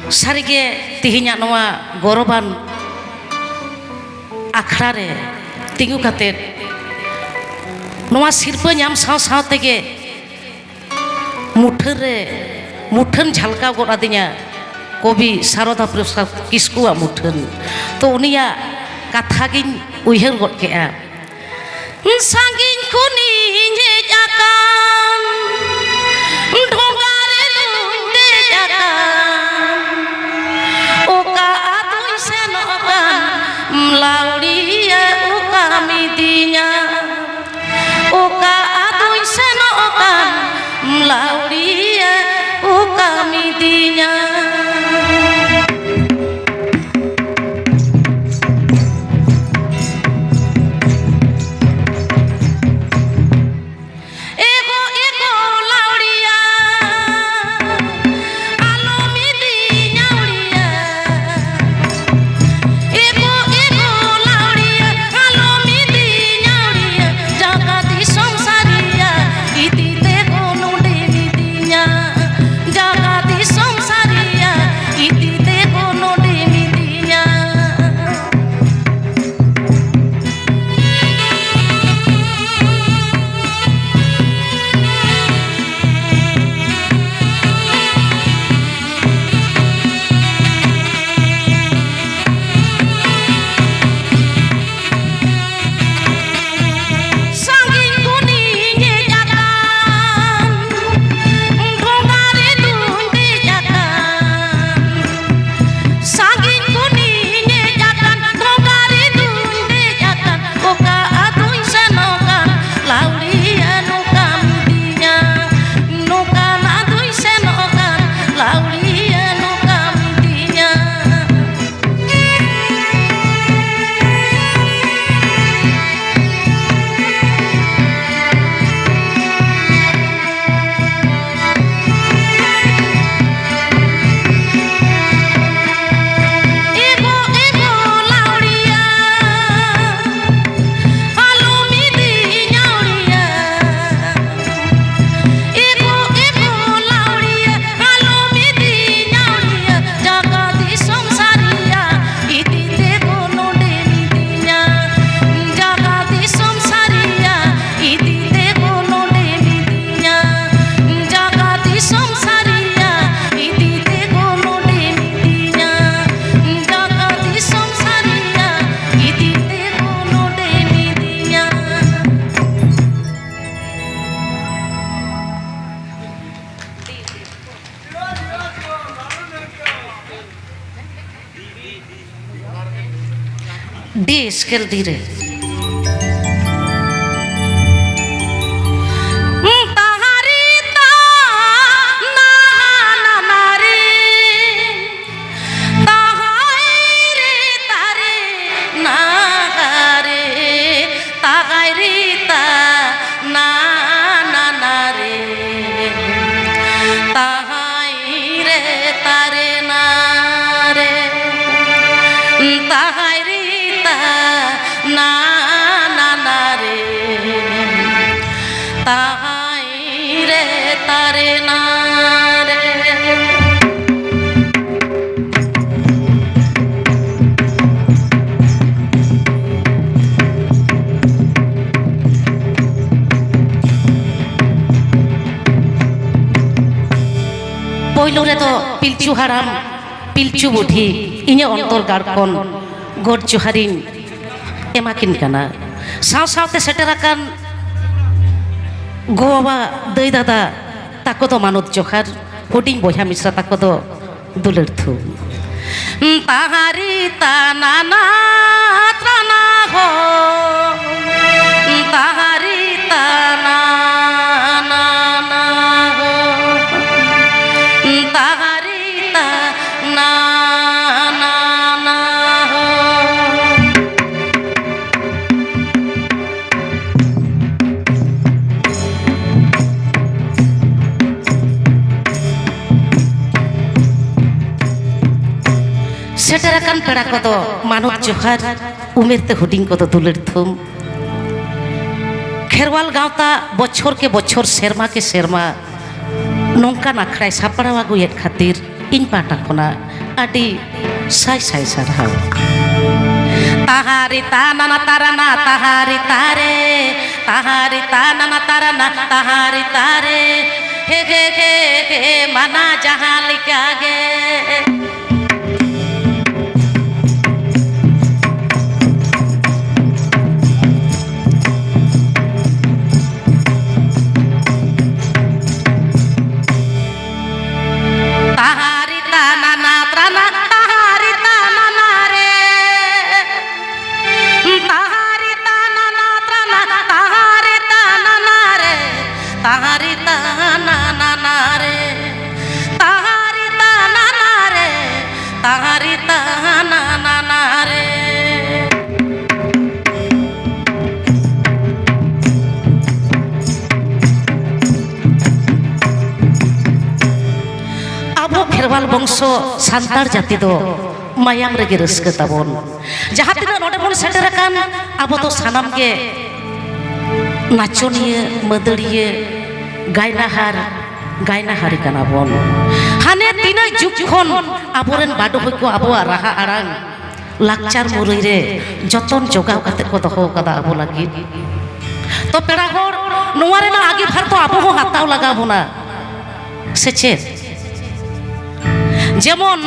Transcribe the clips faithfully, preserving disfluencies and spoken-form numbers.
ᱥᱟᱹᱨᱤᱜᱮ ᱛᱮᱦᱮᱧᱟᱜ ᱱᱚᱣᱟ ᱜᱚᱨᱚᱵᱟᱱ ᱟᱠᱷᱲᱟ ᱨᱮ ᱛᱤᱸᱜᱩ ᱠᱟᱛᱮᱫ ᱱᱚᱣᱟ ᱥᱤᱨᱯᱟᱹ ᱧᱟᱢ ᱥᱟᱶ ᱥᱟᱶ ᱛᱮᱜᱮ ᱢᱩᱴᱷᱟᱹᱱ ᱨᱮ ᱢᱩᱴᱷᱟᱹᱱ ᱡᱷᱟᱞᱠᱟᱣ ᱜᱚᱫ ᱟᱹᱫᱤᱧᱟ ᱠᱚᱵᱤ ᱥᱟᱨᱚᱫᱟ ᱯᱨᱚᱥᱟᱫᱽ ᱠᱤᱥᱠᱩᱣᱟᱜ ᱢᱩᱴᱷᱟᱹᱱ᱾ ᱛᱚ ᱩᱱᱤᱭᱟᱜ ᱠᱟᱛᱷᱟ ᱜᱤᱧ ᱩᱭᱦᱟᱹᱨ ᱜᱚᱫ ᱠᱮᱜᱼᱟ᱾ ᱥᱟᱺᱜᱤᱧ ᱠᱷᱚᱱᱤᱧ ᱦᱮᱡ ᱟᱠᱟᱱ, ᱰᱷᱚᱸᱜᱟ ᱨᱮᱫᱚᱧ ᱫᱮᱡ ᱟᱠᱟᱱ, ᱚᱠᱟ ᱟᱛᱳᱧ ᱥᱮᱱᱚᱜ ᱠᱟᱱ, ᱞᱟᱣᱲᱤᱭᱟᱹ ᱚᱠᱟᱢ ᱤᱫᱤᱧᱟ? ᱚᱠᱟ ᱟᱛᱳᱧ ᱥᱮᱱᱚᱜ ᱠᱟᱱ, ᱞᱟᱣᱲᱤᱭᱟᱹ ᱚᱠᱟᱢ ᱤᱫᱤᱧᱟ? ᱮ ᱜᱚ ᱰᱤ ᱥᱠᱮᱞ ᱰᱤ ᱨᱮ᱾ ᱛᱟᱦᱟᱨᱤ ᱛᱟ ᱱᱟ ᱱᱟ ᱱᱟ ᱨᱮ, ᱛᱟᱦᱟᱭ ᱨᱮ ᱛᱟᱨᱮ ᱱᱟ ᱨᱮ, ᱛᱟᱦᱟᱭ ᱨᱮ ᱛᱟ ᱱᱟ ᱱᱟ ᱱᱟ ᱨᱮ, ᱛᱟᱦᱟᱭ ᱨᱮ ᱛᱟᱨᱮ ᱱᱟ ᱨᱮ, ᱛᱟᱦᱟᱭ ᱨᱮ ᱛᱟ ᱱᱟ ᱱᱟ ᱱᱟ ᱨᱮ, ᱛᱟᱦᱟᱭ ᱨᱮ ᱛᱟᱨᱮ ᱱᱟ ᱨᱮ᱾ ᱯᱳᱭᱞᱳ ᱨᱮᱫᱚ ᱯᱤᱞᱪᱩ ᱦᱟᱲᱟᱢ, ᱯᱤᱞᱪᱩ ᱵᱩᱰᱷᱤ, ᱤᱧᱟᱹᱜ ᱚᱱᱛᱚᱨ ᱜᱟᱲ ᱠᱷᱚᱱ ᱜᱚᱰ ᱡᱚᱦᱟᱨᱤᱧ ᱮᱢᱟᱠᱤᱱ ᱠᱟᱱᱟ᱾ ᱥᱟᱶ ᱥᱟᱶᱛᱮ ᱥᱮᱴᱮᱨ ᱟᱠᱟᱱ ᱜᱚ ᱵᱟᱵᱟ, ᱫᱟᱹᱭ ᱫᱟᱫᱟ ᱛᱟᱠᱚ ᱫᱚ ᱢᱟᱱᱚᱛ ᱡᱚᱦᱟᱨ, ᱦᱩᱰᱤᱧ ᱵᱚᱭᱦᱟ ᱢᱤᱥᱨᱟ ᱛᱟᱠᱚ ᱫᱚ ᱫᱩᱞᱟᱹᱲ ᱛᱷᱩᱢ᱾ ᱛᱟᱦᱟᱨᱤ ᱛᱟᱱᱟᱱᱟ ᱛᱨᱟᱱᱟ ᱦᱳ, ᱛᱟᱦᱟᱨᱤ ᱛᱟᱱᱟᱱᱟ ᱦᱳ, ᱛᱟᱦᱟᱨᱤ ᱛᱟᱱᱟᱱᱟ ᱦᱳ᱾ ᱥᱮᱴᱮᱨ ᱟᱠᱟᱱ ᱯᱮᱲᱟ ᱠᱚᱫᱚ ᱢᱟᱱᱚᱛ ᱡᱚᱦᱟᱨ, ᱩᱢᱮᱨ ᱛᱮ ᱦᱩᱰᱤᱧ ᱠᱚᱫᱚ ᱫᱩᱞᱟᱹᱲ ᱛᱷᱩᱢ᱾ ᱠᱷᱮᱨᱣᱟᱞ ᱜᱟᱶᱛᱟ ᱵᱚᱪᱷᱚᱨ ᱠᱮ ᱵᱚᱪᱷᱚᱨ, ᱥᱮᱨᱢᱟ ᱠᱮ ᱥᱮᱨᱢᱟ ᱱᱚᱝᱠᱟᱱ ᱟᱠᱷᱲᱟᱭ ᱥᱟᱯᱲᱟᱣ ᱟᱹᱜᱩᱭᱮᱫ ᱠᱷᱟᱹᱛᱤᱨ ᱤᱧ ᱯᱟᱦᱴᱟ ᱠᱷᱚᱱᱟᱜ ᱟᱹᱰᱤ ᱥᱟᱭ ᱥᱟᱭ ᱥᱟᱨᱦᱟᱣ᱾ ᱛᱟᱦᱟᱨᱤ ᱛᱟᱱᱟᱱᱟ ᱛᱟᱨᱟᱱᱟ ᱛᱟᱦᱟᱨᱤ ᱛᱟᱨᱮ, ᱛᱟᱦᱟᱨᱤ ᱛᱟᱱᱟᱱᱟ ᱛᱟᱨᱟᱱᱟ ᱛᱟᱦᱟᱨᱤ ᱛᱟᱨᱮ, ᱦᱮ ᱦᱮ ᱦᱮ ᱦᱮ, ᱢᱟᱱᱟ ᱡᱟᱦᱟᱸ ᱞᱮᱠᱟ ᱜᱮ᱾ ᱛᱟᱦᱟᱨᱤ ᱛᱟᱱᱟᱱᱟ ᱛᱨᱟᱱᱟ, ᱛᱟᱦᱟᱨᱤ ᱛᱟᱱᱟᱱᱟ ᱨᱮ, ᱛᱟᱦᱟᱨᱤ ᱛᱟᱦᱟᱱᱟ ᱱᱟᱱᱟ ᱨᱮ᱾ ᱟᱵᱚ ᱠᱷᱮᱨᱣᱟᱞ ᱵᱚᱝᱥᱚ ᱥᱟᱱᱛᱟᱲ ᱡᱟᱹᱛᱤ ᱫᱚ ᱢᱟᱭᱟᱢ ᱨᱮᱜᱮ ᱨᱟᱹᱥᱠᱟᱹ ᱛᱟᱵᱚᱱ᱾ ᱡᱟᱦᱟᱸ ᱛᱤᱱᱟᱹᱜ ᱱᱚᱰᱮ ᱵᱚᱱ ᱥᱮᱴᱮᱨ ᱟᱠᱟᱱ, ᱟᱵᱚ ᱫᱚ ᱥᱟᱱᱟᱢ ᱜᱮ ᱱᱟᱪᱚᱱᱤᱭᱟᱹ, ᱢᱟᱹᱫᱟᱹᱲᱤᱭᱟᱹ, ᱜᱟᱭᱱᱟᱦᱟᱨ, ᱜᱟᱭᱱᱟᱦᱟᱨᱤ ᱠᱟᱱᱟ ᱵᱚᱱ᱾ ᱦᱟᱱᱮ ᱛᱤᱱᱟᱹᱜ ᱡᱩᱜᱽ ᱠᱷᱚᱱ ᱟᱵᱚᱨᱮᱱ ᱵᱟᱰᱚᱦᱤ ᱠᱚ ᱟᱵᱚᱣᱟᱜ ᱨᱟᱦᱟ ᱟᱲᱟᱝ, ᱞᱟᱠᱪᱟᱨ ᱢᱩᱨᱟᱹᱭ ᱨᱮ ᱡᱚᱛᱚᱱ ᱡᱚᱜᱟᱣ ᱠᱟᱛᱮ ᱠᱚ ᱫᱚᱦᱚ ᱟᱠᱟᱫᱟ ᱟᱵᱚ ᱞᱟᱹᱜᱤᱫ᱾ ᱛᱚ ᱯᱮᱲᱟ ᱦᱚᱲ, ᱱᱚᱣᱟ ᱨᱮᱱᱟᱜ ᱟᱸᱜᱤᱵᱷᱟᱨ ᱫᱚ ᱟᱵᱚ ᱦᱚᱸ ᱦᱟᱛᱟᱣ ᱞᱟᱜᱟᱣ ᱵᱚᱱᱟ, ᱥᱮ ᱪᱮᱫ? ᱡᱮᱢᱚᱱ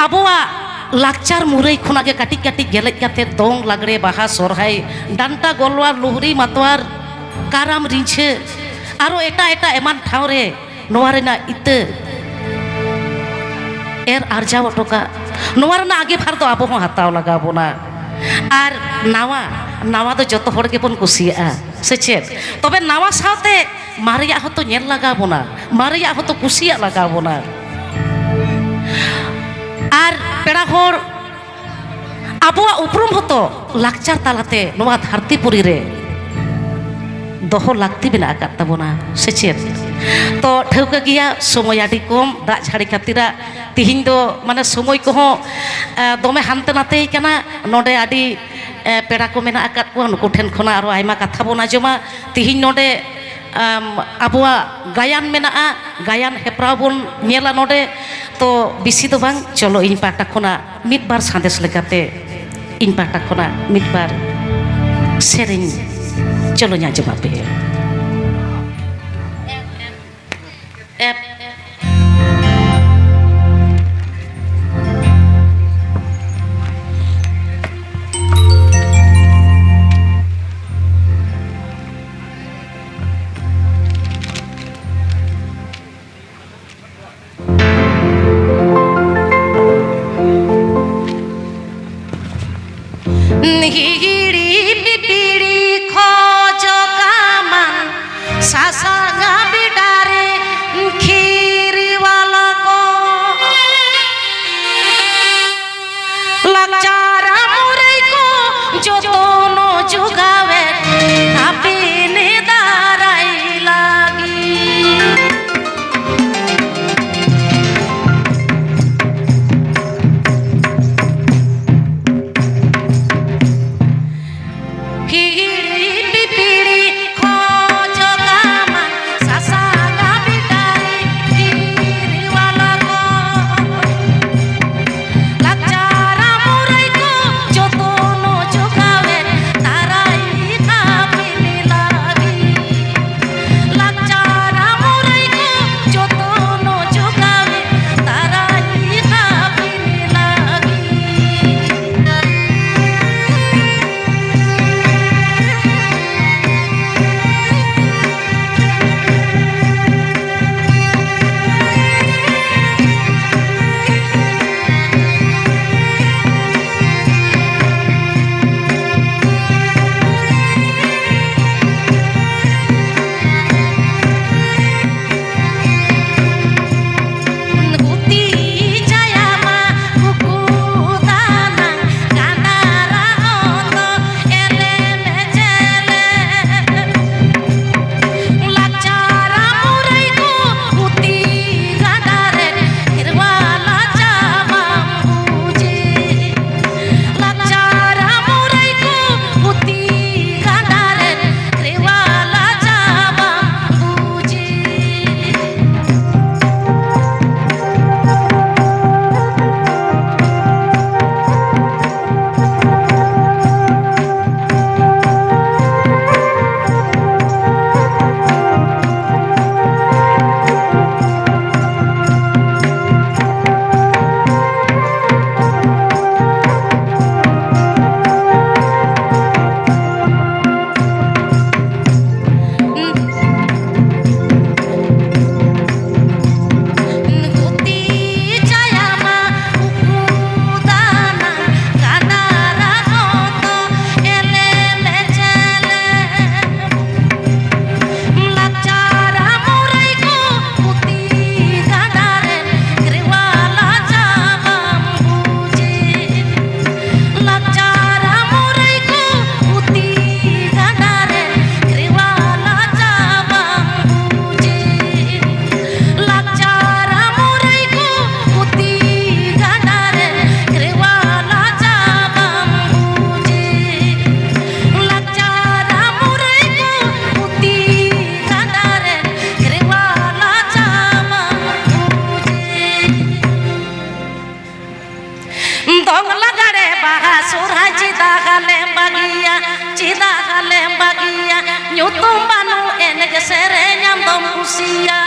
ᱟᱵᱚᱣᱟᱜ ᱞᱟᱠᱪᱟᱨ ᱢᱩᱨᱟᱹᱭ ᱠᱷᱚᱱᱟᱜ ᱜᱮ ᱠᱟᱹᱴᱤᱡ ᱠᱟᱹᱴᱤᱡ ᱜᱮᱞᱮᱡ ᱠᱟᱛᱮ ᱫᱚᱝ, ᱞᱟᱜᱽᱲᱮ, ᱵᱟᱦᱟ, ᱥᱚᱨᱦᱟᱭ, ᱰᱟᱱᱴᱟ, ᱜᱚᱞᱣᱟᱨ, ᱞᱩᱦᱨᱤ, ᱢᱟᱛᱣᱟᱨ, ᱠᱟᱨᱟᱢ, ᱨᱤᱸᱡᱷᱟᱹ, ᱟᱨᱚ ᱮᱴᱟᱜ ᱮᱴᱟᱜ ᱮᱢᱟᱱ ᱴᱷᱟᱶ ᱨᱮ ᱱᱚᱣᱟ ᱨᱮᱱᱟᱜ ᱤᱛᱟᱹ ᱮᱨ ᱟᱨᱡᱟᱣ ᱦᱚᱴᱚ ᱠᱟᱜ, ᱱᱚᱣᱟ ᱨᱮᱱᱟᱜ ᱟᱸᱜᱤᱵᱷᱟᱨ ᱫᱚ ᱟᱵᱚ ᱦᱚᱸ ᱦᱟᱛᱟᱣ ᱞᱟᱜᱟᱣ ᱵᱚᱱᱟ᱾ ᱟᱨ ᱱᱟᱣᱟ, ᱱᱟᱣᱟ ᱫᱚ ᱡᱚᱛᱚ ᱦᱚᱲ ᱜᱮᱵᱚᱱ ᱠᱩᱥᱤᱭᱟᱜᱼᱟ, ᱥᱮ ᱪᱮᱫ? ᱛᱚᱵᱮ ᱱᱟᱣᱟ ᱥᱟᱶᱛᱮ ᱢᱟᱨᱮᱭᱟᱜ ᱦᱚᱸᱛᱚ ᱧᱮᱞ ᱞᱟᱜᱟᱣ ᱵᱚᱱᱟ, ᱢᱟᱨᱮᱭᱟᱜ ᱦᱚᱸᱛᱚ ᱠᱩᱥᱤᱭᱟᱜ ᱞᱟᱜᱟᱣ ᱵᱚᱱᱟ᱾ ᱟᱨ ᱯᱮᱲᱟ ᱦᱚᱲ, ᱟᱵᱚᱣᱟᱜ ᱩᱯᱨᱩᱢ ᱦᱚᱸᱛᱚ ᱞᱟᱠᱪᱟᱨ ᱛᱟᱞᱟᱛᱮ ᱱᱚᱣᱟ ᱫᱷᱟᱹᱨᱛᱤ ᱯᱩᱨᱤ ᱨᱮ ᱫᱚᱦᱚ ᱞᱟᱹᱠᱛᱤ ᱢᱮᱱᱟᱜ ᱟᱠᱟᱫ ᱛᱟᱵᱚᱱᱟ, ᱥᱮ ᱪᱮᱫ? ᱛᱚ ᱴᱷᱟᱹᱣᱠᱟᱹ ᱜᱮᱭᱟ, ᱥᱚᱢᱚᱭ ᱟᱹᱰᱤ ᱠᱚᱢ, ᱫᱟᱜ ᱡᱷᱟᱹᱲᱤ ᱠᱷᱟᱹᱛᱤᱨᱟᱜ ᱛᱤᱦᱤᱧ ᱫᱚ ᱢᱟᱱᱮ ᱥᱚᱢᱚᱭ ᱠᱚᱦᱚᱸ, ᱮ, ᱫᱚᱢᱮ ᱦᱟᱱᱛᱮ ᱱᱟᱛᱮᱭ ᱠᱟᱱᱟ᱾ ᱱᱚᱰᱮ ᱟᱹᱰᱤ, ᱮ, ᱯᱮᱲᱟ ᱠᱚ ᱢᱮᱱᱟᱜ ᱟᱠᱟᱫ ᱠᱚᱣᱟ, ᱱᱩᱠᱩ ᱴᱷᱮᱱ ᱠᱷᱚᱱᱟᱜ ᱟᱨᱚ ᱟᱭᱢᱟ ᱠᱟᱛᱷᱟ ᱵᱚᱱ ᱟᱸᱡᱚᱢᱟ᱾ ᱛᱤᱦᱤᱧ ᱱᱚᱰᱮ ᱟᱢ, ᱟᱵᱚᱣᱟᱜ ᱜᱟᱭᱟᱱ ᱢᱮᱱᱟᱜᱼᱟ, ᱜᱟᱭᱟᱱ ᱦᱮᱯᱨᱟᱣ ᱵᱚᱱ ᱧᱮᱞᱟ ᱱᱚᱰᱮ᱾ ᱛᱚ ᱵᱮᱥᱤ ᱫᱚ ᱵᱟᱝ, ᱪᱚᱞᱚ ᱤᱧ ᱯᱟᱦᱴᱟ ᱠᱷᱚᱱᱟᱜ ᱢᱤᱫ ᱵᱟᱨ ᱥᱟᱸᱫᱮᱥ ᱞᱮᱠᱟᱛᱮ ᱤᱧ ᱯᱟᱦᱴᱟ ᱠᱷᱚᱱᱟᱜ ᱢᱤᱫ ᱵᱟᱨ ᱥᱮᱨᱮᱧ ᱪᱚᱞᱚᱧ ᱟᱸᱡᱚᱢ ᱟᱯᱮᱭᱟ᱾ ᱮᱯ᱾ ᱦᱤᱦᱤᱲᱤ ᱯᱤᱯᱤᱲᱤ ᱠᱷᱚᱡᱚᱜ ᱠᱟᱢᱟ᱾ ᱪᱮᱫᱟᱜ ᱟᱞᱮᱢ ᱵᱟᱹᱜᱤᱭᱟ? ᱧᱩᱛᱩᱢ ᱵᱟᱹᱱᱩᱜ ᱮᱱᱮᱡ ᱥᱮᱨᱮᱧ ᱟᱢ ᱫᱚᱢ ᱠᱩᱥᱤᱭᱟ᱾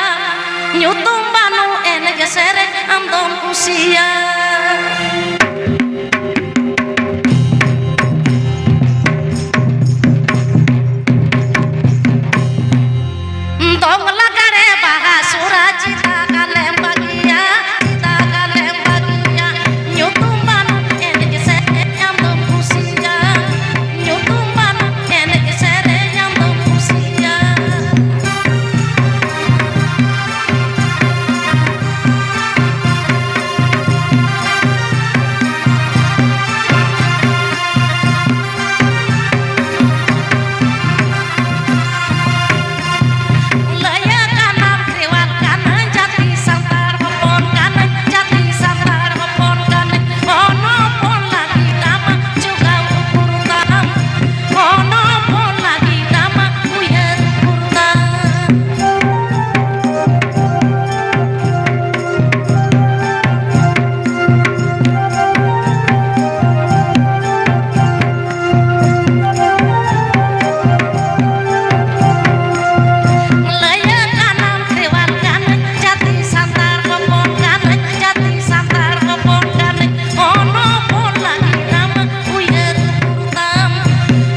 ᱧᱩᱛᱩᱢ ᱵᱟᱹᱱᱩᱜ ᱮᱱᱮᱡ ᱥᱮᱨᱮᱧ ᱟᱢ ᱫᱚᱢ ᱠᱩᱥᱤᱭᱟ᱾ ᱫᱚᱝ ᱞᱟᱜᱽᱲᱮ ᱵᱟᱦᱟ ᱥᱚᱦᱨᱟᱭ ᱪᱮᱫᱟᱜ ᱟᱞᱮᱢ ᱵᱟᱹᱜᱤᱭᱟ? ᱪᱮᱫᱟᱜ ᱟᱞᱮᱢ ᱵᱟᱹᱜᱤᱭᱟ? ᱧᱩᱛᱩᱢ ᱵᱟᱹᱱᱩᱜ ᱮᱱᱮᱡ ᱥᱮᱨᱮᱧ ᱟᱢ ᱫᱚᱢ ᱠᱩᱥᱤᱭᱟ᱾ ᱧᱩᱛᱩᱢ ᱵᱟᱹᱱᱩᱜ ᱮᱱᱮᱡ ᱥᱮᱨᱮᱧ ᱟᱢ ᱫᱚᱢ ᱠᱩᱥᱤᱭᱟ᱾ ᱞᱟᱹᱭᱟ ᱠᱟᱱᱟᱢ ᱠᱷᱮᱨᱣᱟᱞ ᱠᱟᱱᱟᱹᱧ, ᱡᱟᱹᱛᱤ ᱥᱟᱱᱛᱟᱲ ᱦᱚᱯᱚᱱ ᱠᱟᱱᱟᱹᱧ, ᱡᱟᱹᱛᱤ ᱥᱟᱱᱛᱟᱲ ᱦᱚᱯᱚᱱ ᱠᱟᱱᱟᱹᱧ, ᱦᱚᱱ ᱦᱚᱯᱚᱱ ᱞᱟᱹᱜᱤᱫ ᱟᱢᱟᱜ ᱡᱚᱜᱟᱣ ᱩᱠᱩᱨ ᱛᱟᱢ, ᱦᱚᱱ ᱦᱚᱯᱚᱱ ᱞᱟᱹᱜᱤᱫ ᱟᱢᱟᱜ ᱩᱭᱦᱟᱹᱨ ᱩᱠᱩᱨ ᱛᱟᱢ᱾ ᱞᱟᱹᱭᱟᱹ ᱠᱟᱱᱟᱢ ᱠᱷᱮᱨᱣᱟᱞ ᱠᱟᱹᱱᱟᱹᱧ, ᱡᱟᱹᱛᱤ ᱥᱟᱱᱛᱟᱲ ᱦᱚᱯᱚᱱ ᱠᱟᱹᱱᱟᱹᱧ, ᱡᱟᱹᱛᱤ ᱥᱟᱱᱛᱟᱲ ᱦᱚᱯᱚᱱ ᱠᱟᱹᱱᱟᱹᱧ, ᱦᱚᱱ ᱦᱚᱯᱚᱱ ᱞᱟᱹᱜᱤᱫ ᱟᱢᱟᱜ ᱩᱭᱦᱟᱹᱨ ᱩᱠᱩᱨ ᱛᱟᱢ,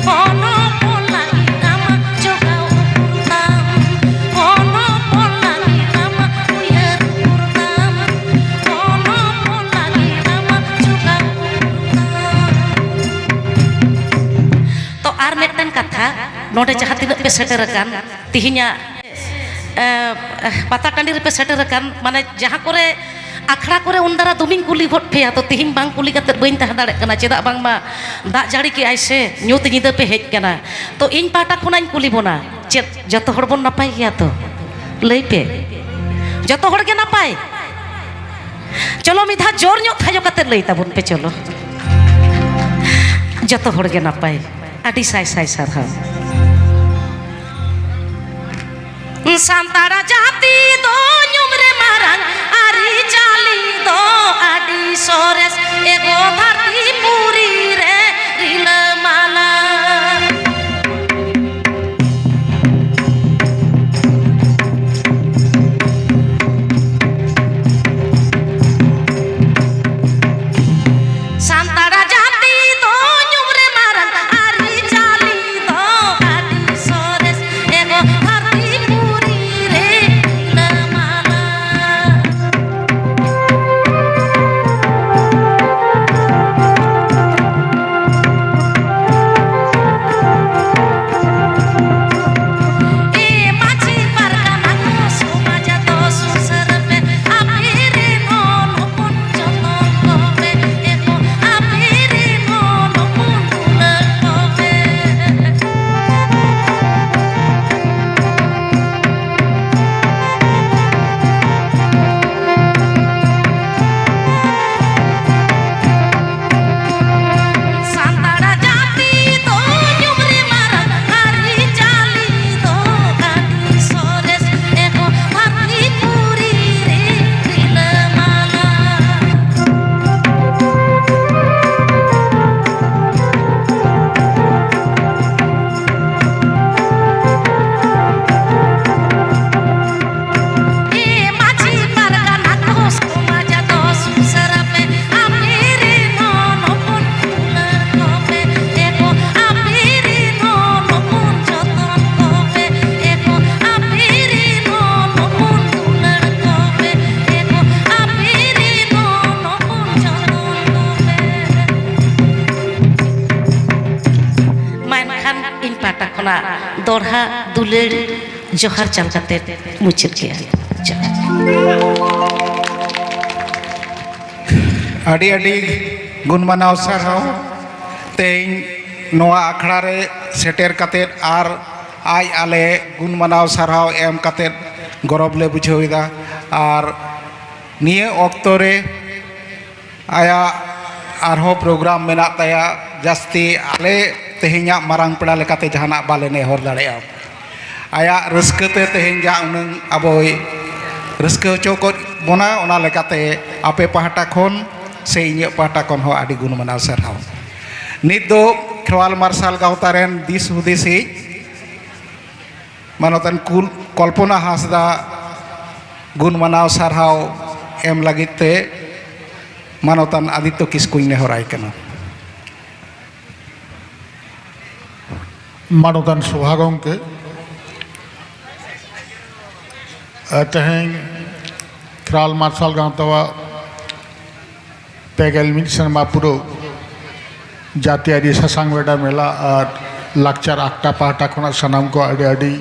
ᱦᱚᱱ ᱦᱚᱯᱚᱱ ᱞᱟᱹᱜᱤᱫ ᱟᱢᱟᱜ ᱡᱚᱜᱟᱣ ᱩᱠᱩᱨ ᱛᱟᱢ, ᱦᱚᱱ ᱦᱚᱯᱚᱱ ᱞᱟᱹᱜᱤᱫ ᱟᱢᱟᱜ ᱩᱭᱦᱟᱹᱨ ᱩᱠᱩᱨ ᱛᱟᱢ, ᱦᱚᱱ ᱦᱚᱯᱚᱱ ᱞᱟᱹᱜᱤᱫ ᱟᱢᱟᱜ ᱡᱚᱜᱟᱣ ᱩᱠᱩᱨ ᱛᱟᱢ᱾ ᱛᱚ, ᱟᱨ ᱢᱤᱫᱴᱮᱱ ᱠᱟᱛᱷᱟ, ᱱᱚᱰᱮ ᱡᱟᱦᱟᱸ ᱛᱤᱱᱟᱹᱜ ᱯᱮ ᱥᱮᱴᱮᱨ ᱟᱠᱟᱱ, ᱛᱤᱦᱤᱧᱟᱜ, ᱮ, ᱮ, ᱯᱟᱛᱟ ᱴᱟᱺᱰᱤ ᱨᱮᱯᱮ ᱥᱮᱴᱮᱨ ᱟᱠᱟᱱ, ᱢᱟᱱᱮ, ᱡᱟᱦᱟᱸ ᱠᱚᱨᱮ ᱟᱠᱷᱲᱟ ᱠᱚᱨᱮ ᱩᱱ ᱫᱟᱨᱟ ᱫᱚᱢᱮᱧ ᱠᱩᱞᱤ ᱜᱚᱫ ᱯᱮᱭᱟ, ᱛᱚ ᱛᱤᱦᱤᱧ ᱵᱟᱝ ᱠᱩᱞᱤ ᱠᱟᱛᱮᱫ ᱵᱟᱹᱧ ᱛᱟᱦᱮᱸ ᱫᱟᱲᱮᱭᱟᱜ ᱠᱟᱱᱟ᱾ ᱪᱮᱫᱟᱜ ᱵᱟᱝᱢᱟ ᱫᱟᱜ ᱡᱟᱹᱲᱤ ᱠᱮᱜᱼᱟᱭ ᱥᱮ, ᱧᱩᱛ ᱧᱤᱫᱟᱹ ᱯᱮ ᱦᱮᱡ ᱠᱟᱱᱟ᱾ ᱛᱚ ᱤᱧ ᱯᱟᱦᱴᱟ ᱠᱷᱚᱱᱟᱜ ᱤᱧ ᱠᱩᱞᱤ ᱵᱚᱱᱟ, ᱪᱮᱫ ᱡᱚᱛᱚ ᱦᱚᱲ ᱵᱚᱱ ᱱᱟᱯᱟᱭ ᱜᱮᱭᱟ ᱛᱚ? ᱞᱟᱹᱭ ᱯᱮ, ᱡᱚᱛᱚ ᱦᱚᱲ ᱜᱮ ᱱᱟᱯᱟᱭ? ᱪᱚᱞᱚ, ᱢᱤᱫ ᱫᱷᱟᱣ ᱡᱳᱨ ᱧᱚᱜ ᱛᱷᱟᱭᱚ ᱠᱟᱛᱮ ᱞᱟᱹᱭ ᱛᱟᱵᱚᱱ ᱯᱮ, ᱪᱚᱞᱚ᱾ ᱡᱚᱛᱚ ᱦᱚᱲ ᱜᱮ ᱱᱟᱯᱟᱭ᱾ ᱟᱹᱰᱤ ᱥᱟᱭ ᱥᱟᱭ ᱥᱟᱨᱦᱟᱣ᱾ ᱥᱟᱱᱛᱟᱲ ᱡᱟᱹᱛᱤ ᱫᱚ ᱧᱩᱢ ᱨᱮ ᱢᱟᱨᱟᱝ, ᱟᱹᱨᱤᱪᱟᱹᱞᱤ ᱫᱚ ᱟᱹᱰᱤ ᱥᱚᱨᱮᱥ, ᱮᱜᱳ ᱫᱷᱟᱹᱨᱛᱤ ᱯᱩᱨᱤ ᱨᱮ ᱨᱤᱞᱟᱹᱢᱟᱞᱟ᱾ ᱫᱚᱲᱦᱟ ᱫᱩᱞᱟᱹᱲ ᱡᱚᱦᱟᱨ ᱪᱟᱞ ᱠᱟᱛᱮ ᱢᱩᱪᱟᱹᱫ ᱠᱮᱜᱼᱟ᱾ ᱡᱚᱦᱟᱨ᱾ ᱟᱹᱰᱤ ᱟᱹᱰᱤ ᱜᱩᱱ ᱢᱟᱱᱟᱣ ᱥᱟᱨᱦᱟᱣ᱾ ᱛᱮᱦᱮᱧ ᱱᱚᱣᱟ ᱟᱠᱷᱲᱟ ᱨᱮ ᱥᱮᱴᱮᱨ ᱠᱟᱛᱮ ᱟᱨ ᱟᱡ ᱟᱞᱮ ᱜᱩᱱ ᱢᱟᱱᱟᱣ ᱥᱟᱨᱦᱟᱣ ᱮᱢ ᱠᱟᱛᱮ ᱜᱚᱨᱚᱵᱽ ᱞᱮ ᱵᱩᱡᱷᱟᱹᱣ ᱮᱫᱟ᱾ ᱟᱨ ᱱᱤᱭᱟᱹ ᱚᱠᱛᱚ ᱨᱮ ᱟᱭᱟᱜ ᱟᱨᱦᱚᱸ ᱯᱨᱳᱜᱨᱟᱢ ᱢᱮᱱᱟᱜ ᱛᱟᱭᱟ᱾ ᱡᱟᱹᱥᱛᱤ ᱟᱞᱮ ᱛᱮᱦᱮᱧᱟᱜ ᱢᱟᱨᱟᱝ ᱯᱮᱲᱟ ᱞᱮᱠᱟᱛᱮ ᱡᱟᱦᱟᱱᱟᱜ ᱵᱟᱞᱮ ᱱᱮᱦᱚᱨ ᱫᱟᱲᱮᱭᱟᱜᱼᱟ᱾ ᱟᱭᱟᱜ ᱨᱟᱹᱥᱠᱟᱹ ᱛᱮ ᱛᱮᱦᱮᱧ ᱡᱟ ᱩᱱᱟᱹᱝ ᱟᱵᱚᱭ ᱨᱟᱹᱥᱠᱟᱹ ᱦᱚᱪᱚ ᱠᱚ ᱵᱚᱱᱟ, ᱚᱱᱟ ᱞᱮᱠᱟᱛᱮ ᱟᱯᱮ ᱯᱟᱦᱴᱟ ᱠᱷᱚᱱ ᱥᱮ ᱤᱧᱟᱹᱜ ᱯᱟᱦᱴᱟ ᱠᱷᱚᱱ ᱦᱚᱸ ᱟᱹᱰᱤ ᱜᱩᱱ ᱢᱟᱱᱟᱣ ᱥᱟᱨᱦᱟᱣ᱾ ᱱᱤᱛ ᱫᱚ ᱠᱷᱮᱨᱣᱟᱞ ᱢᱟᱨᱥᱟᱞ ᱜᱟᱶᱛᱟ ᱨᱮᱱ ᱫᱤᱥ ᱦᱩᱫᱤᱥᱤᱡ ᱢᱟᱱᱚᱛᱟᱱ ᱠᱩᱞ-, ᱠᱚᱞᱯᱚᱱᱟ ᱦᱟᱸᱥᱫᱟ ᱜᱩᱱ ᱢᱟᱱᱟᱣ ᱥᱟᱨᱦᱟᱣ ᱮᱢ ᱞᱟᱹᱜᱤᱫ ᱛᱮ ᱢᱟᱱᱚᱛᱟᱱ ᱟᱫᱤᱛᱛᱚ ᱠᱤᱥᱠᱩᱧ ᱱᱮᱦᱚᱨᱟᱭ ᱠᱟᱱᱟ᱾ ᱢᱟᱱᱚᱛᱟᱱ ᱥᱚᱵᱷᱟ ᱜᱚᱢᱠᱮ, ᱛᱮᱦᱮᱧ ᱠᱷᱮᱨᱣᱟᱞ ᱢᱟᱨᱥᱟᱞ ᱜᱟᱶᱛᱟᱣᱟᱜ ᱯᱮ ᱜᱮᱞ ᱢᱤᱫ ᱥᱮᱨᱢᱟ ᱯᱩᱨᱟᱹᱣ ᱡᱟᱹᱛᱤᱭᱟᱹᱨᱤ ᱥᱟᱥᱟᱝ ᱵᱮᱰᱟ ᱢᱮᱞᱟ ᱟᱨ ᱞᱟᱠᱪᱟᱨ ᱟᱠᱷᱲᱟ ᱯᱟᱦᱴᱟ ᱠᱷᱚᱱᱟᱜ ᱥᱟᱱᱟᱢ ᱠᱚ ᱟᱹᱰᱤ ᱟᱹᱰᱤ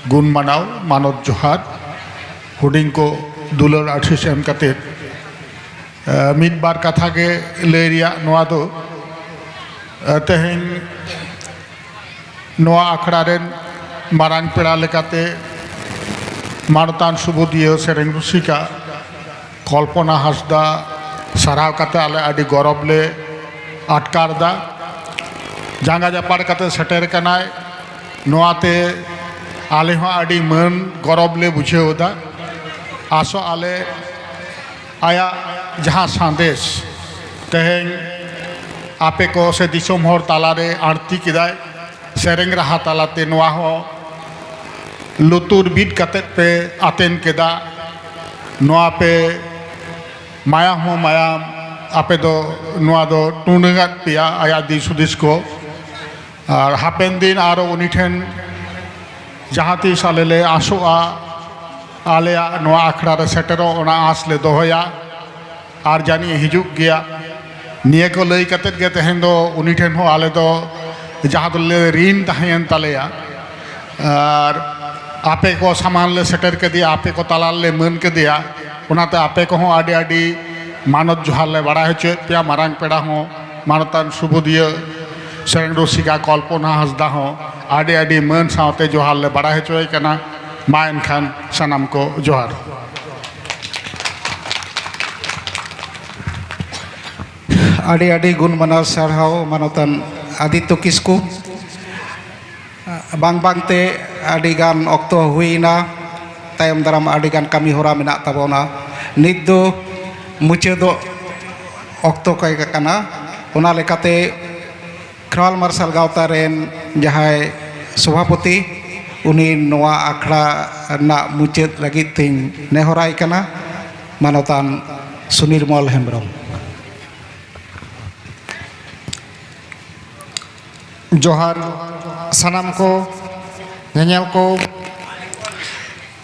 ᱜᱩᱱ ᱢᱟᱱᱟᱣ, ᱢᱟᱱᱚᱛ ᱡᱚᱦᱟᱨ᱾ ᱦᱩᱰᱤᱧ ᱠᱚ ᱫᱩᱞᱟᱹᱲ ᱟᱥᱤᱥ ᱮᱢ ᱠᱟᱛᱮ, ᱮ, ᱢᱤᱫ ᱵᱟᱨ ᱠᱟᱛᱷᱟ ᱜᱮ ᱞᱟᱹᱭ ᱨᱮᱭᱟᱜ ᱱᱚᱣᱟ ᱫᱚ, ᱮ, ᱛᱮᱦᱮᱧ ᱱᱚᱣᱟ ᱟᱠᱷᱲᱟ ᱨᱮᱱ ᱢᱟᱨᱟᱝ ᱯᱮᱲᱟ ᱞᱮᱠᱟᱛᱮ ᱢᱟᱱᱚᱛᱟᱱ ᱥᱩᱵᱩᱫᱤᱭᱟᱹ ᱥᱮᱨᱮᱧ ᱨᱩᱥᱤᱠᱟ ᱠᱚᱞᱯᱚᱱᱟ ᱦᱟᱸᱥᱫᱟ ᱥᱟᱨᱦᱟᱣ ᱠᱟᱛᱮ ᱟᱞᱮ ᱟᱹᱰᱤ ᱜᱚᱨᱚᱵᱽ ᱞᱮ ᱟᱴᱠᱟᱨ ᱮᱫᱟ᱾ ᱡᱟᱸᱜᱟ ᱡᱟᱯᱟᱲ ᱠᱟᱛᱮ ᱥᱮᱴᱮᱨ ᱠᱟᱱᱟᱭ, ᱱᱚᱣᱟᱛᱮ ᱟᱞᱮ ᱦᱚᱸ ᱟᱹᱰᱤ ᱢᱟᱹᱱ ᱜᱚᱨᱚᱵᱽ ᱞᱮ ᱵᱩᱡᱷᱟᱹᱣ ᱮᱫᱟ᱾ ᱟᱥᱚᱜ ᱟᱞᱮ ᱟᱭᱟᱜ ᱡᱟᱦᱟᱸ ᱥᱟᱸᱫᱮᱥ ᱛᱮᱦᱮᱧ ᱟᱯᱮ ᱠᱚ ᱥᱮ ᱫᱤᱥᱚᱢ ᱦᱚᱲ ᱛᱟᱞᱟᱨᱮ ᱟᱬᱛᱤ ᱠᱮᱫᱟᱭ, ᱥᱮᱨᱮᱧ ᱨᱟᱦᱟ ᱛᱟᱞᱟᱛᱮ ᱱᱚᱣᱟ ᱦᱚᱸ ᱞᱩᱛᱩᱨ ᱵᱤᱫ ᱠᱟᱛᱮᱫ ᱯᱮ ᱟᱛᱮᱱ ᱠᱮᱫᱟ᱾ ᱱᱚᱣᱟ ᱯᱮ ᱢᱟᱭᱟᱢ ᱦᱚᱸ ᱢᱟᱭᱟᱢ, ᱟᱯᱮ ᱫᱚ ᱱᱚᱣᱟ ᱫᱚ ᱴᱩᱰᱟᱹᱝ ᱟᱫ ᱯᱮᱭᱟ ᱟᱭᱟᱜ ᱫᱤᱥ ᱦᱩᱫᱤᱥ ᱠᱚ᱾ ᱟᱨ ᱦᱟᱯᱮᱱ ᱫᱤᱱ ᱟᱨᱚ ᱩᱱᱤ ᱴᱷᱮᱱ ᱡᱟᱦᱟᱸ ᱛᱤᱥ ᱟᱞᱮ ᱞᱮ ᱟᱥᱚᱜᱼᱟ, ᱟᱞᱮᱭᱟᱜ ᱱᱚᱣᱟ ᱟᱠᱷᱲᱟ ᱨᱮ ᱥᱮᱴᱮᱨᱚᱜ, ᱚᱱᱟ ᱟᱸᱥ ᱞᱮ ᱫᱚᱦᱚᱭᱟ᱾ ᱟᱨ ᱡᱟᱹᱱᱤᱡ ᱦᱤᱡᱩᱜ ᱜᱮᱭᱟ᱾ ᱱᱤᱭᱟᱹ ᱠᱚ ᱞᱟᱹᱭ ᱠᱟᱛᱮᱫ ᱜᱮ ᱛᱮᱦᱮᱧ ᱫᱚ ᱩᱱᱤ ᱴᱷᱮᱱ ᱦᱚᱸ ᱟᱞᱮ ᱫᱚ ᱡᱟᱦᱟᱸ ᱫᱚᱞᱮ ᱨᱤᱱ ᱛᱟᱦᱮᱸᱭᱮᱱ ᱛᱟᱞᱮᱭᱟ, ᱟᱨ ᱟᱯᱮ ᱠᱚ ᱥᱟᱢᱟᱝ ᱞᱮ ᱥᱮᱴᱮᱨ ᱠᱮᱫᱮᱭᱟ, ᱟᱯᱮ ᱠᱚ ᱛᱟᱞᱟ ᱨᱮᱞᱮ ᱢᱟᱹᱱ ᱠᱮᱫᱮᱭᱟ᱾ ᱚᱱᱟᱛᱮ ᱟᱯᱮ ᱠᱚᱦᱚᱸ ᱟᱹᱰᱤ ᱟᱹᱰᱤ ᱢᱟᱱᱚᱛ ᱡᱚᱦᱟᱨ ᱞᱮ ᱵᱟᱲᱟᱭ ᱦᱚᱪᱚᱭᱮᱫ ᱯᱮᱭᱟ᱾ ᱢᱟᱨᱟᱝ ᱯᱮᱲᱟ ᱦᱚᱸ ᱢᱟᱱᱚᱛᱟᱱ ᱥᱩᱵᱩᱫᱤᱭᱟᱹ ᱥᱮᱨᱮᱧ ᱨᱩᱥᱤᱠᱟ ᱠᱚᱞᱯᱚᱱᱟ ᱦᱟᱸᱥᱫᱟ ᱦᱚᱸ ᱟᱹᱰᱤ ᱟᱹᱰᱤ ᱢᱟᱹᱱ ᱥᱟᱶᱛᱮ ᱡᱚᱦᱟᱨ ᱞᱮ ᱵᱟᱲᱟᱭ ᱦᱚᱪᱚᱭᱮ ᱠᱟᱱᱟ᱾ ᱢᱟ ᱮᱱᱠᱷᱟᱱ ᱥᱟᱱᱟᱢ ᱠᱚ ᱡᱚᱦᱟᱨ᱾ ᱟᱹᱰᱤ ᱟᱹᱰᱤ ᱜᱩᱱ ᱢᱟᱱᱟᱣ ᱥᱟᱨᱦᱟᱣ ᱢᱟᱱᱚᱛᱟᱱ ᱟᱫᱤᱛᱛᱚ ᱠᱤᱥᱠᱩ᱾ ᱵᱟᱝ ᱵᱟᱝᱛᱮ ᱟᱹᱰᱤᱜᱟᱱ ᱚᱠᱛᱚ ᱦᱩᱭᱮᱱᱟ, ᱛᱟᱭᱚᱢ ᱫᱟᱨᱟᱢ ᱟᱹᱰᱤᱜᱟᱱ ᱠᱟᱹᱢᱤ ᱦᱚᱨᱟ ᱢᱮᱱᱟᱜ ᱛᱟᱵᱚᱱᱟ᱾ ᱱᱤᱛ ᱫᱚ ᱢᱩᱪᱟᱹᱫᱚᱜ ᱚᱠᱛᱚ ᱠᱚ ᱠᱟᱱᱟ᱾ ᱚᱱᱟ ᱞᱮᱠᱟᱛᱮ ᱠᱷᱮᱨᱣᱟᱞ ᱢᱟᱨᱥᱟᱞ ᱜᱟᱶᱛᱟ ᱨᱮᱱ ᱡᱟᱦᱟᱸᱭ ᱥᱚᱵᱷᱟᱯᱚᱛᱤ, ᱩᱱᱤ ᱱᱚᱣᱟ ᱟᱠᱷᱲᱟ ᱨᱮᱱᱟᱜ ᱢᱩᱪᱟᱹᱫ ᱞᱟᱹᱜᱤᱫ ᱛᱤᱧ ᱱᱮᱦᱚᱨᱟᱭ ᱠᱟᱱᱟ, ᱢᱟᱱᱚᱛᱟᱱ ᱥᱩᱱᱤᱨᱢᱚᱞ ᱦᱮᱢᱵᱨᱚᱢ᱾ ᱡᱚᱦᱟᱨ ᱥᱟᱱᱟᱢ ᱠᱚ ᱧᱮᱧᱮᱞ ᱠᱚ,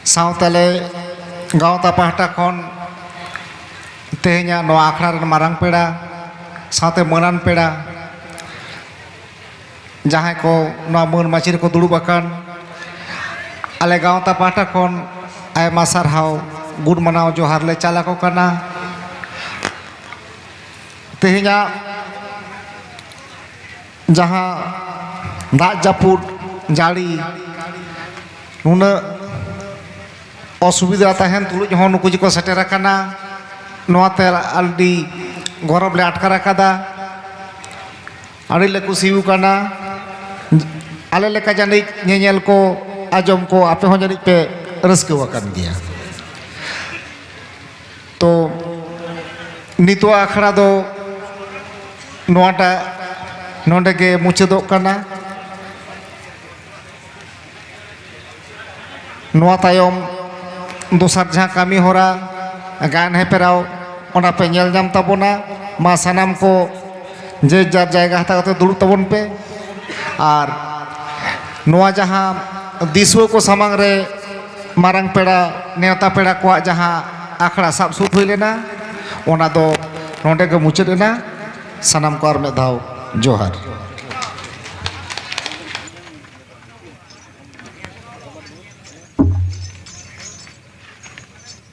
ᱥᱟᱶᱛᱮ ᱟᱞᱮ ᱜᱟᱶᱛᱟ ᱯᱟᱦᱴᱟ ᱠᱷᱚᱱ ᱛᱮᱦᱮᱧᱟᱜ ᱱᱚᱣᱟ ᱟᱠᱷᱲᱟ ᱨᱮᱱ ᱢᱟᱨᱟᱝ ᱯᱮᱲᱟ ᱥᱟᱶᱛᱮ ᱢᱟᱹᱱᱟᱱ ᱯᱮᱲᱟ, ᱡᱟᱦᱟᱸᱭ ᱠᱚ ᱱᱚᱣᱟ ᱢᱟᱹᱱ ᱢᱟᱹᱪᱤ ᱨᱮᱠᱚ ᱫᱩᱲᱩᱵ ᱟᱠᱟᱱ, ᱟᱞᱮ ᱜᱟᱶᱛᱟ ᱯᱟᱦᱴᱟ ᱠᱷᱚᱱ ᱟᱭᱢᱟ ᱥᱟᱨᱦᱟᱣ, ᱜᱩᱱ ᱢᱟᱱᱟᱣ ᱡᱚᱦᱟᱨ ᱞᱮ ᱪᱟᱞ ᱟᱠᱚ ᱠᱟᱱᱟ᱾ ᱛᱮᱦᱮᱧᱟᱜ ᱡᱟᱦᱟᱸ ᱫᱟᱜ ᱡᱟᱹᱯᱩᱫ ᱡᱟᱹᱲᱤ ᱱᱩᱱᱟᱹᱜ ᱚᱥᱩᱵᱤᱫᱷᱟ ᱛᱟᱦᱮᱱ ᱛᱩᱞᱩᱡ ᱦᱚᱸ ᱱᱩᱠᱩ ᱡᱮᱠᱚ ᱥᱮᱴᱮᱨ ᱟᱠᱟᱱᱟ, ᱱᱚᱣᱟᱛᱮ ᱟᱹᱰᱤ ᱜᱚᱨᱚᱵᱽ ᱞᱮ ᱟᱴᱠᱟᱨ ᱟᱠᱟᱫᱟ᱾ ᱟᱹᱰᱤ ᱞᱮ ᱠᱩᱥᱤ ᱟᱠᱟᱱᱟ᱾ ᱟᱞᱮ ᱞᱮᱠᱟ ᱡᱟᱹᱱᱤᱡ ᱧᱮᱧᱮᱞ ᱠᱚ, ᱟᱸᱡᱚᱢ ᱠᱚ ᱟᱯᱮ ᱦᱚᱸ ᱡᱟᱹᱱᱤᱡ ᱯᱮ ᱨᱟᱹᱥᱠᱟᱹ ᱟᱠᱟᱱ ᱜᱮᱭᱟ᱾ ᱛᱚ ᱱᱤᱛᱚᱜ ᱟᱠᱷᱲᱟ ᱫᱚ ᱱᱚᱣᱟᱴᱟᱜ ᱱᱚᱰᱮ ᱜᱮ ᱢᱩᱪᱟᱹᱫᱚᱜ ᱠᱟᱱᱟ᱾ ᱱᱚᱣᱟ ᱛᱟᱭᱚᱢ ᱫᱚᱥᱟᱨ ᱡᱟᱦᱟᱸ ᱠᱟᱹᱢᱤ ᱦᱚᱨᱟ ᱜᱟᱭᱟᱱ ᱦᱮᱯᱨᱟᱣ, ᱚᱱᱟ ᱯᱮ ᱧᱮᱞ ᱧᱟᱢ ᱛᱟᱵᱚᱱᱟ᱾ ᱢᱟ ᱥᱟᱱᱟᱢ ᱠᱚ ᱡᱮ ᱡᱟᱨ ᱡᱟᱭᱜᱟ ᱦᱟᱛᱟᱣ ᱠᱟᱛᱮ ᱫᱩᱲᱩᱵ ᱛᱟᱵᱚᱱ ᱯᱮ᱾ ᱟᱨ ᱱᱚᱣᱟ ᱡᱟᱦᱟᱸ ᱫᱤᱥᱩᱣᱟᱹ ᱠᱚ ᱥᱟᱢᱟᱝ ᱨᱮ ᱢᱟᱨᱟᱝ ᱯᱮᱲᱟ, ᱱᱮᱣᱛᱟ ᱯᱮᱲᱟ ᱠᱚᱣᱟᱜ ᱡᱟᱦᱟᱸ ᱟᱠᱷᱲᱟ ᱥᱟᱵ ᱥᱩᱨ ᱦᱩᱭ ᱞᱮᱱᱟ, ᱚᱱᱟ ᱫᱚ ᱱᱚᱰᱮ ᱜᱮ ᱢᱩᱪᱟᱹᱫ ᱮᱱᱟ᱾ ᱥᱟᱱᱟᱢ ᱠᱚ ᱟᱨ ᱢᱤᱫ ᱫᱷᱟᱣ ᱡᱚᱦᱟᱨ᱾